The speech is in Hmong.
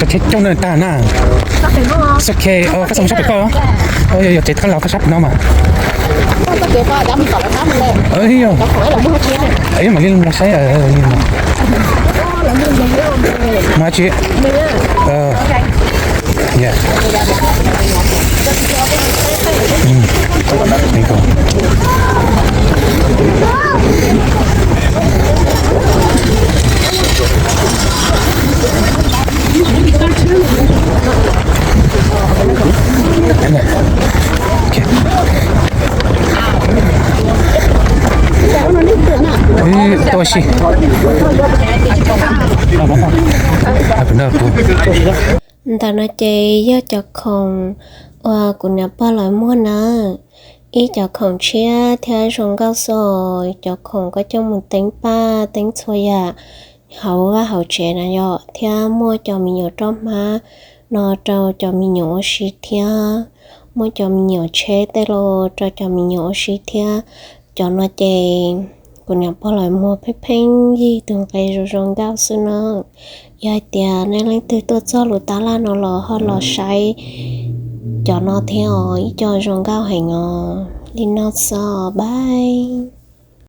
Cov tsheb coob na tag na. Ok, koj xav mus sab pem koj. Yog, yog tsev koj los koj sab pem no mas. Yog, mam li mus saib. Mas tsis, Tuaj si. Ntawm no ces yog cov khoom uas kuv niam pog lawv muag nawb. Ib cov khoom tshiab thiab zoo nkauj xwb os. Cov khoom koj coj mus teeb paj teeb txhua yam hauv vaj hauv tsev na yom, thiab muaj cov me nyuam roj hmab no rau cov me nyuam ua si thiab, muaj cov me nyuam tsheb tej los rau cov me nyuam ua si thiab. Cov no ces kuv niam pog lawv muag pheej pheej yig tus nqe zoo zoo nkauj xwb na. Yog hais tias nej leej twg tuaj txog lub tab laj no los ho los saib cov no thiab os, ib co zoo nkauj heev os. Li no xwb os, bye.